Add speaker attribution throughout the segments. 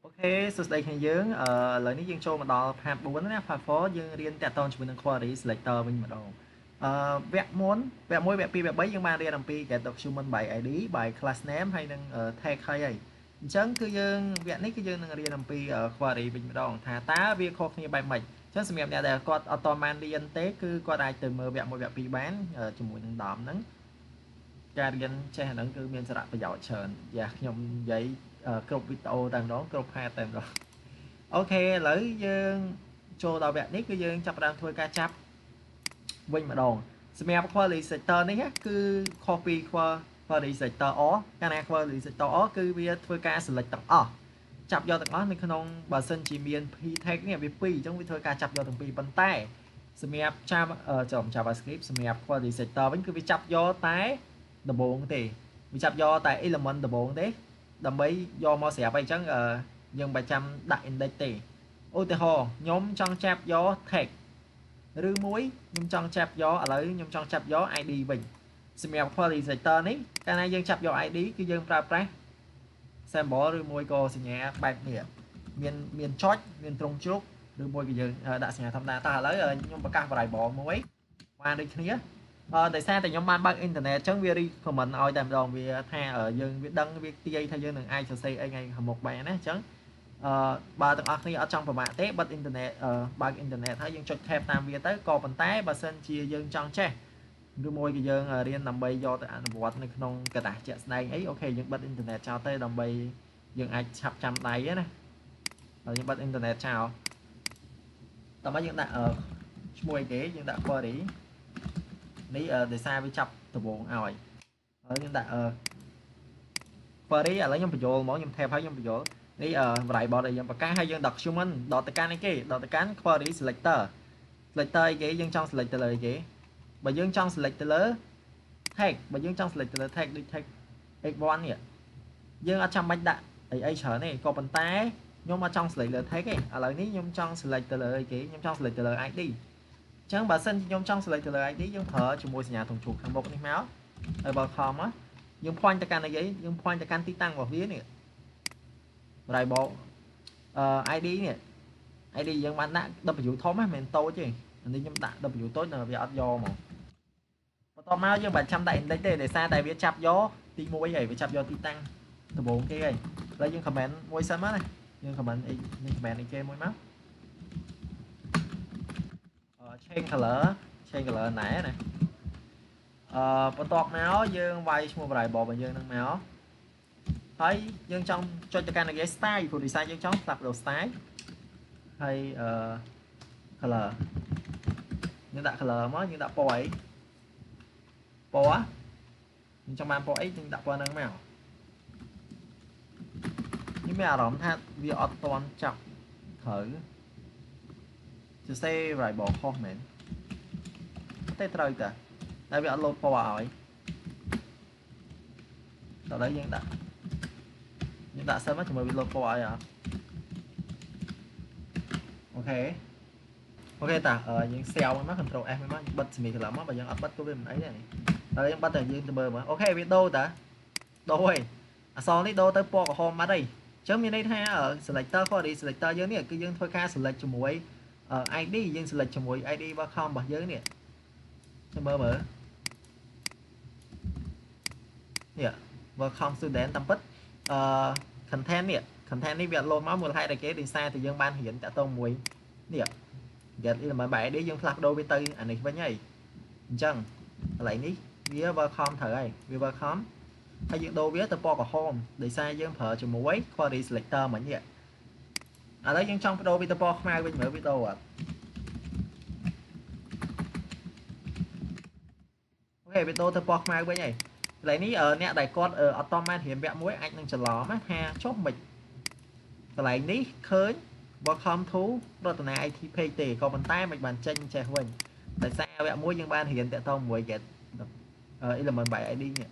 Speaker 1: OK សួស្តីគ្នាយើងអឺឥឡូវនេះយើងចូលមកដល់ part 4ណា part 4យើងរៀនតាក់ទងជាមួយនឹង query selector វិញម្ដងអឺវគ្គមុនវគ្គ1វគ្គ2វគ្គ3យើងបានរៀនអំពី get document by ID by class name ហើយនិង tag ហើយហើយអញ្ចឹងគឺយើងវគ្គនេះគឺយើងនឹងរៀនអំពី query វិញម្ដងថាតើវាខុសគ្នាបែបម៉េចអញ្ចឹងសម្រាប់អ្នកដែលគាត់អត់តបានរៀនទេគឺគាត់អាចទៅមើលវគ្គ1វគ្គ2បានជាមួយនឹង DOM ហ្នឹងការរៀនចេះអាហ្នឹងគឺមានសារៈប្រយោជន៍ច្រើនយ៉ាខ្ញុំនិយាយគ្រប់វីដេអូតែម្ដងគ្រប់ part តែម្ដង OK ឥឡូវយើងចូលដល់វគ្គនេះគឺយើងចាប់ផ្ដើមធ្វើការចាប់វិញម្ដងសម្រាប់ query selector នេះគឺខុសពី query selector all កាលណា query selector all គឺវាធ្វើការ select ទាំងអស់ចាប់យកទាំងអស់នៅក្នុងបើសិនជាមាន p tag នេះវា2អញ្ចឹងវាធ្វើការចាប់យកទាំងពីរប៉ុន្តែសម្រាប់ JavaScript សម្រាប់ query selector វិញគឺវាចាប់យកតែដំបូងទេវាចាប់យកតែ element ដំបូងទេដើម្បីយកមកស្រាប់អីចឹងយើងមិនចាំដាក់ index ទេឧទាហរណ៍ខ្ញុំចង់ចាប់យក tag ឬមួយខ្ញុំចង់ចាប់យកឥឡូវខ្ញុំចង់ចាប់យក ID វិញសម្រាប់ query selector នេះកាលណាយើងចាប់យក ID គឺយើងប្រើប្រាស់ symbol ឬមួយក៏សញ្ញាបែបនេះមានមានចុចមានត្រង់ជ្រុកឬមួយក៏យើងដាក់សញ្ញាធម្មតាតោះឥឡូវខ្ញុំប្រកាស variable មួយបានដូចគ្នាដោយសារតែខ្ញុំបានបើកអ៊ីនធឺណិតអញ្ចឹងវា recommend ឲ្យតែម្ដងវាថាយើងវាដឹងវាទាយថាយើងនឹងអាចសរសេរអីថ្ងៃខាងមុខបានណាអញ្ចឹងអឺបើទាំងអស់គ្នាអត់ចង់ប្រមាថទេបិទអ៊ីនធឺណិតបើកអ៊ីនធឺណិតហើយយើងចុច tab តាមវាទៅក៏ប៉ុន្តែបើសិនជាយើងចង់ចេះឬមួយក៏យើងរៀនដើម្បីយកទៅអនុវត្តនៅក្នុងក្រដាសជាក់ស្ដែងអី OK យើងបិទអ៊ីនធឺណិតចោលទៅដើម្បីយើងអាចឆាប់ចាំដៃណាហើយយើងបិទអ៊ីនធឺណិតចោលតោះមកយើងដាក់ឈ្មោះអីគេយើងដាក់ query នេះដោយសារវាចាប់ដំបងឲ្យហើយខ្ញុំដាក់ query ឥឡូវខ្ញុំបញ្យល់ហ្មងខ្ញុំ tab ហើយខ្ញុំបញ្យល់នេះ variable ដែលយើងប្រកាសហើយយើង document ដល់ទៅកាន់អីគេដល់ទៅកាន់ query selector selector អីគេយើងចង់ select ទៅលើអីគេបើយើងចង់ select ទៅលើ tag បើយើងចង់ select ទៅលើ tag ដូច tag h1 នេះយើងអត់ចាំបាច់ដាក់អីអីច្រើនទេក៏ប៉ុន្តែខ្ញុំអត់ចង់ select លើ tag ទេឥឡូវនេះខ្ញុំចង់ select ទៅលើអីគេខ្ញុំចង់ select ទៅលើ ID ចឹងបើសិនខ្ញុំចង់ select ទៅលើ ID យើងប្រើជាមួយសញ្ញាធំជ្រូកខាងមុខនេះមកហើយបើ com យើង point ទៅកាន់អីគេយើង point ទៅកាន់ទីតាំងរបស់វានេះ variable ID នេះ ID យើងបានដាក់ W ធំហ្នឹងមិនមែនតូចទេអានេះខ្ញុំដាក់ W តូចនៅវាអត់យកហ្មងបន្ទាប់មកយើងមិនចាំដាក់ index ទេដោយសារតែវាចាប់យកទី1ហើយវាចាប់យកទីតាំងដំបូងគេហើយឥឡូវយើង comment មួយសិនមកណាយើង comment អីយើង comment អីគេមួយមក change color change color ណែណាបន្ទាប់មកយើងវាយឈ្មោះ variable របស់យើងនឹងមកហើយយើងចង់ចុចទៅកាន់គេ style ព្រោះ design យើងចង់ផ្លាស់ប្ដូរ style ហើយcolor យើងដាក់ color មកយើងដាក់ពណ៌អីពណ៌យើងចង់បានពណ៌អីយើងដាក់ពណ៌ហ្នឹងមកខ្ញុំមានអារម្មណ៍ថាវាអត់ទាន់ចាប់ត្រូវសរសេរ variable ខុសមែនទេត្រូវតាតែវាអត់លោតពណ៌ឲ្យដល់ហើយយើងដាក់សិនមកជាមួយវាលោតពណ៌ឲ្យអត់ OK OK តាយើង save មួយមក control S មួយមកបិទ semicolon មកបើយើងអត់បិទក៏វាមិនអីដែរតែយើងបិទតែយើងទៅមើលមក OK វាដូរតាដូរហើយអក្សរនេះដូរទៅពណ៌ក្រហមបាត់ហើយអញ្ចឹងមានន័យថា selector query selector យើងនេះគឺយើងធ្វើការ select ជាមួយ ID យើង select ជាមួយ ID របស់ com របស់យើងនេះចាំមើលមើលនេះ welcome student តាមពិតcontent នេះ content នេះវាអត់លោតមកមូលហេតុអីគេដោយសារតែយើងបានរៀនតាក់ទងមួយនេះ get element by ID យើងផ្លាស់ប្ដូរវាទៅអានេះវិញហើយអញ្ចឹងកន្លែងនេះវា welcome ត្រូវហើយវា welcome ហើយយើងដូរវាទៅពណ៌ក្រហមដោយសារយើងប្រើជាមួយ query selector មិញនេះឥឡូវយើងចង់បដូរវាទៅពណ៌ខ្មៅវិញមើលវាដូរអត់ OK វាដូរទៅពណ៌ខ្មៅវិញហើយកន្លែងនេះអ្នកដែលគាត់អត់តបានរៀនវគ្គមួយអាចនឹងច្រឡំថាចុះមិនកន្លែងនេះឃើញ welcome to រតនា IT page ទេក៏ប៉ុន្តែមិនបានចេញចេះវិញដោយសារវគ្គមួយយើងបានរៀនតាក់ទងមួយ get element by ID នេះ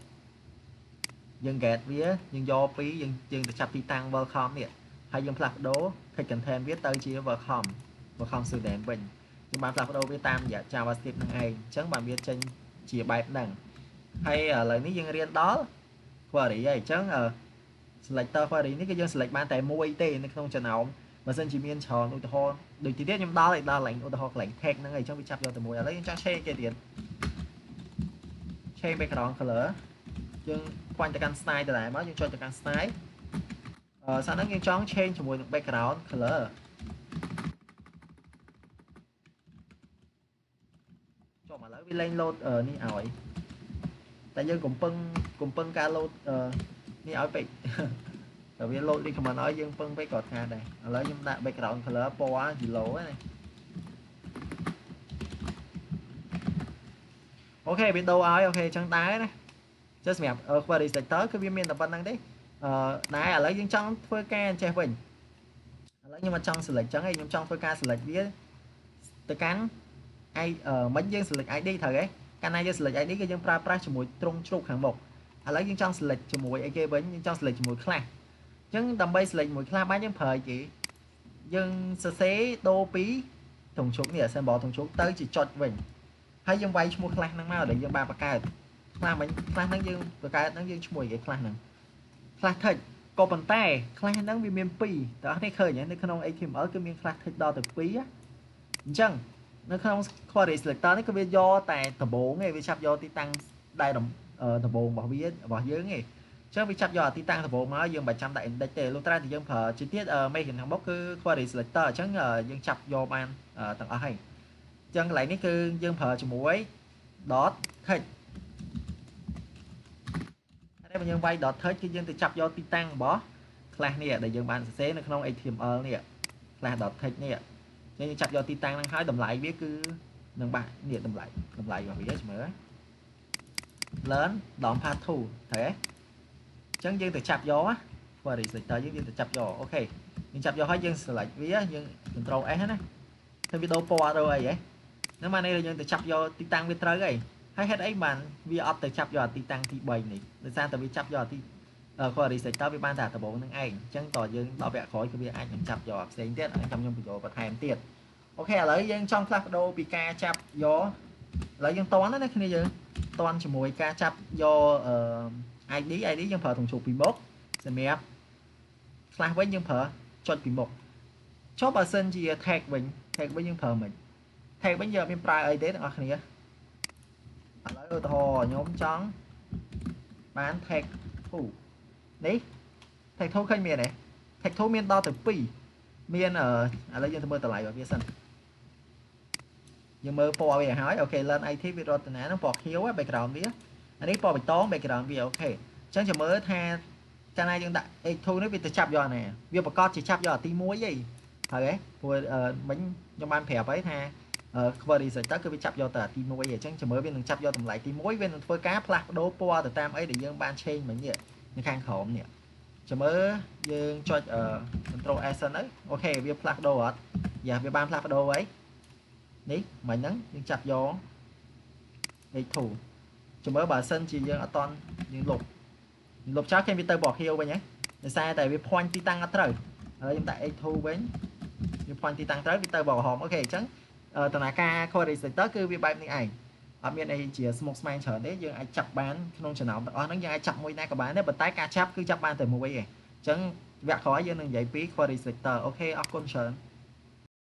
Speaker 1: យើង get វាយើងយកពីយើងទៅចាប់ទីតាំង welcome នេះហើយយើងផ្លាស់ប្ដូរ text content វាទៅជា welcome welcome student វិញយើងបានផ្លាស់ប្ដូរវាតាមរយៈ JavaScript នឹងឯងអញ្ចឹងបានវាចេញជាបែបហ្នឹងហើយឥឡូវនេះយើងរៀនដល់ query ហើយអញ្ចឹង Selector query នេះគឺយើង select បានតែមួយទេនៅក្នុងចំណោមបើសិនជាមានច្រើនឧទាហរណ៍ដូចទីទៀតខ្ញុំដល់ឲ្យដល់កន្លែងឧទាហរណ៍កន្លែង tag ហ្នឹងអីចឹងវាចាប់យកតែមួយឥឡូវយើងចង់ change គេទៀត change background color យើង point ទៅកាន់ style ដដែលមកយើងចុចទៅកាន់ style អឺសាហ្នឹងយើងចង់ change ជាមួយនឹង background color ចុះឥឡូវវាលែង load នេះឲ្យតែយើងកំពឹងកំពឹងការ load នេះឲ្យពេកតែវា load recommend ឲ្យយើងពឹងពេកក៏ថាដែរឥឡូវខ្ញុំដាក់ background color ពណ៌ yellow ណាOK វាដូរឲ្យ OK អញ្ចឹងដែរណាចុះសម្រាប់ query selector គឺវាមានតែប៉ុណ្្នឹងទេអឺដែរឥឡូវយើងចង់ធ្វើការអញ្ចេះវិញឥឡូវខ្ញុំអត់ចង់ select អញ្ចឹងឯងខ្ញុំចង់ធ្វើការ select វាទៅកាន់ i មិញយើង select ID ត្រូវទេកាលណាយើង select ID គឺយើងប្រើប្រាស់ជាមួយត្រង់ជ្រូកខាងមុខឥឡូវយើងចង់ select ជាមួយអីគេវិញយើងចង់ select ជាមួយ class អញ្ចឹងដើម្បី select មួយ class បានយើងប្រើអីគេយើងសរសេរដូរពីត្រង់ជ្រូកនេះ symbol ត្រង់ជ្រូកទៅជាចុចវិញហើយយើងវាយឈ្មោះ class ហ្នឹងមកដែលយើងបានបង្កើត class មិញ class ហ្នឹងយើងបង្កើតហ្នឹងយើងឈ្មោះអីគេ class ហ្នឹង class text ក៏ប៉ុន្តែ class ហ្នឹងវាមាន2តើអ្នកឃើញនៅក្នុង HTML គឺមាន class text ដល់ទៅ2អញ្ចឹងនៅក្នុង query selector នេះគឺវាយកតែដំបូងឯងវាចាប់យកទីតាំងដែលដំបូងរបស់វារបស់យើងឯងអញ្ចឹងវាចាប់យកអាទីតាំងដំបូងមកយើងមិនចាំដាក់ index ទេលុះត្រាតែយើងប្រើជាទៀតមេខាងមុខគឺ query selector អញ្ចឹងយើងចាប់យកបានទាំងអស់ហើយអញ្ចឹងកន្លែងនេះគឺយើងប្រើជាមួយ dot text ហើយបើយើងវាយ dot text គឺយើងទៅចាប់យកទីតាំងរបស់ class នេះដែលយើងបានសរសេរនៅក្នុង HTML នេះ class dot text នេះយើងចាប់យកទីតាំងហ្នឹងហើយតម្លៃវាគឺនឹងបាក់នេះតម្លៃតម្លៃរបស់វាមើល learn DOM part 2ត្រូវទេអញ្ចឹងយើងទៅចាប់យក query selector យើងយើងទៅចាប់យក OK យើងចាប់យកហើយយើង select វាយើង control S ណាធ្វើវាដូរពណ៌ដូរអីហ៎ហ្នឹងបានន័យថាយើងទៅចាប់យកទីតាំងវាត្រូវហើយហើយហេតុអីបានវាអត់ទៅចាប់យកអាទីតាំងទី3នេះដោយសារតែវាចាប់យកអាទី query selector វាបានតែដំបូងហ្នឹងឯងអញ្ចឹងតើយើងដល់វគ្គក្រោយគឺវាអាចនឹងចាប់យកផ្សេងទៀតខ្ញុំខ្ញុំបញ្ចូលបន្ថែមទៀត OK ឥឡូវយើងចង់ផ្លាស់ប្ដូរពីការចាប់យកឥឡូវយើងតន់ណាគ្នាយើងតន់ជាមួយការចាប់យកអឺ ID ID យើងប្រើត្រង់ជ្រូកពីមុខសម្រាប់ class វិញយើងប្រើចុចពីមុខចុះបើសិនជា tag វិញ tag វិញយើងប្រើមិន tag វិញយើងអត់មានប្រើអីទេទាំងអស់គ្នាឥឡូវឧទាហរណ៍ខ្ញុំចង់បាន tag 2នេះ tag 2ឃើញមានទេ tag 2មានដល់ទៅ2មានឥឡូវយើងទៅមើលតម្លៃរបស់វាសិនយើងមើលពណ៌វាឲ្យហើយ OK learn IT វារតនាហ្នឹងពណ៌ខៀវ background វាអានេះពណ៌បៃតង background វា OK អញ្ចឹងចាំមើលថាកាលណាយើងដាក់ H2 នេះវាទៅចាប់យកណាវាប្រកាសជាចាប់យកអាទី1ហីហើយហ៎ព្រោះមិញខ្ញុំបានប្រាប់ហើយថា query selector គឺវាចាប់យកទៅអាទី1អញ្ចឹងចាំមើលវានឹងចាប់យកតម្លៃទី1វានឹងធ្វើការផ្លាស់ប្ដូរពណ៌ទៅតាមអីដែលយើងបាន change មិញនេះនៅខាងក្រោមនេះចាំមើលយើងចុច control S សិនទៅ OK វាផ្លាស់ប្ដូរអត់យ៉ាវាបានផ្លាស់ប្ដូរហើយនេះមិញហ្នឹងយើងចាប់យក H2 ចាំមើលបើសិនជាយើងអត់តន់យើងលុបលុបចោលគេវាទៅពណ៌ខៀវវិញហ៎ដោយសារតែវា point ទីតាំងអត់ត្រូវហើយខ្ញុំដាក់ H2 វិញវា point ទីតាំងត្រូវវាទៅពណ៌ក្រហម OK អញ្ចឹងដំណើរការ query selector គឺវាបែបនេះឯងអត់មានអីជាស្មុគស្មាញច្រើនទេយើងអាចចាប់បានក្នុងចំណោមទាំងអស់ហ្នឹងយើងអាចចាប់មួយណាក៏បានដែរប៉ុន្តែការចាប់គឺចាប់បានតែមួយឯងអញ្ចឹងវគ្គក្រោយយើងនឹងនិយាយពី query selector OK អរគុណច្រើន។